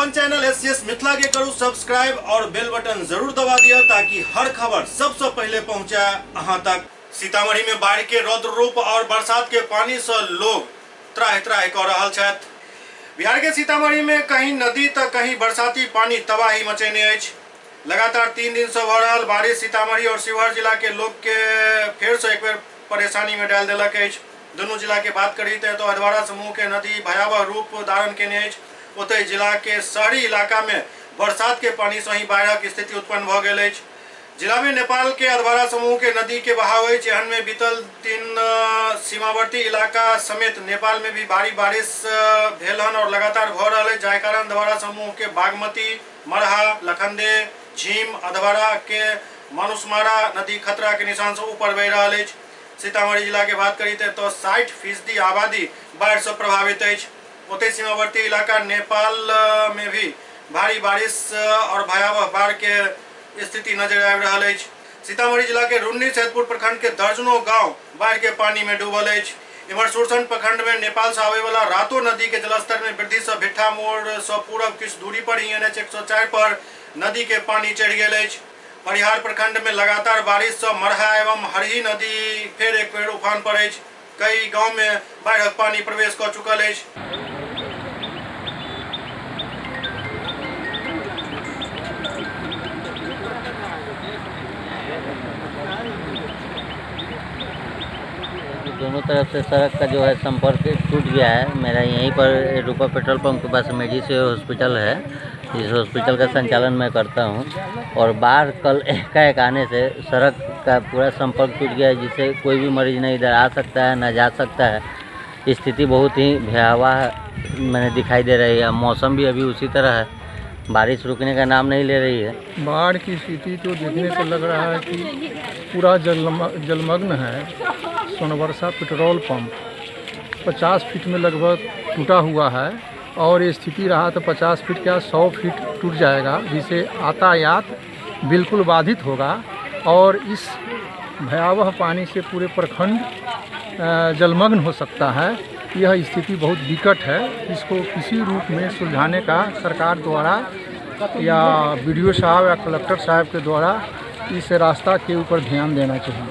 अपन channel SCS Mithila के करू सब्सक्राइब और बेल बटन जरूर दबा दिया ताकि हर खबर सबसे पहले पहुंचे अहां तक। सीतामढ़ी में बाढ़ के रौद्र रूप और बरसात के पानी से लोग त्राहि त्राहि कऽ रहल छथि। बिहार के सीतामढ़ी में कहीं नदी तऽ कहीं बरसाती पानी तबाही मचेने अछि। लगातार 3 दिन से भऽ रहल बारिश सीतामढ़ी और शिवहर जिला के लोग के फेर से एक बेर परेशानी में डाल देलक अछि। दुनू जिला के बात करी तऽ अधवारा समूह के नदी भयावह रूप धारण केने अछि। ओतहि जिला के शहरी इलाका में बरसात के पानी से ही बाढ़क स्थिति उत्पन्न भऽ गेल अछि। जिला में नेपाल के अधवारा समूह के नदी के बहाव अछि। एहन में बीतल दिन सीमावर्ती इलाका समेत नेपाल में भी भारी बारिश भेल हन और लगातार भऽ रहल अछि, जाहि कारण अधवारा समूह के बागमती, मरहा, लखनदे, झीम, अधवारा के मनुष्मारा नदी खतरा के निशान से ऊपर बहि रहल अछि। सीतामढ़ी जिला के बात करी तऽ 60% आबादी बाढ़ि से प्रभावित अछि। ओतहि सीमावर्ती इलाका नेपाल में भी भारी बारिश और भयावह बाढ़ के स्थिति नजर आबि रहल अछि। सीतामढ़ी जिला के रुन्नी सैदपुर प्रखंड के दर्जनों गांव बाढ़ के पानी में डूबल अछि। इम्हर सुरसंड प्रखंड में नेपाल से आवे वाला रातो नदी के जलस्तर में वृद्धि से भिट्ठा मोड़ से पूरब किछु दूरी पर ही एनएच 104 पर नदी के पानी चढ़ि गेल अछि। परिहार प्रखंड में लगातार बारिश से मरहा एवं हरही नदी फेर एक बेर उफान पर अछि। कई गांव में बाढ़िक पानी प्रवेश कऽ चुकल अछि। दोनों तरफ से सड़क का जो है संपर्क टूट गया है। मेरा यहीं पर रूपा पेट्रोल पंप के पास मेडिसेव हॉस्पिटल है, जिस हॉस्पिटल का संचालन मैं करता हूं, और बाढ़ कल एकाएक आने से सड़क का पूरा संपर्क टूट गया है, जिससे कोई भी मरीज न इधर आ सकता है न जा सकता है। स्थिति बहुत ही भयावह मैंने दिखाई दे रही है। मौसम भी अभी उसी तरह है, बारिश रुकने का नाम नहीं ले रही है। बाढ़ की स्थिति तो देखने से लग रहा है कि पूरा जलमग्न है। सोनवर्षा पेट्रोल पंप 50 फीट में लगभग टूटा हुआ है और ये स्थिति रहा तो 50 फीट क्या 100 फीट टूट जाएगा, जिसे यातायात बिल्कुल बाधित होगा और इस भयावह पानी से पूरे प्रखंड जलमग्न हो सकता है। यह स्थिति बहुत विकट है। इसको किसी रूप में सुलझाने का सरकार द्वारा या बीडीओ साहब या कलेक्टर साहब के द्वारा इस रास्ता के ऊपर ध्यान देना चाहिए।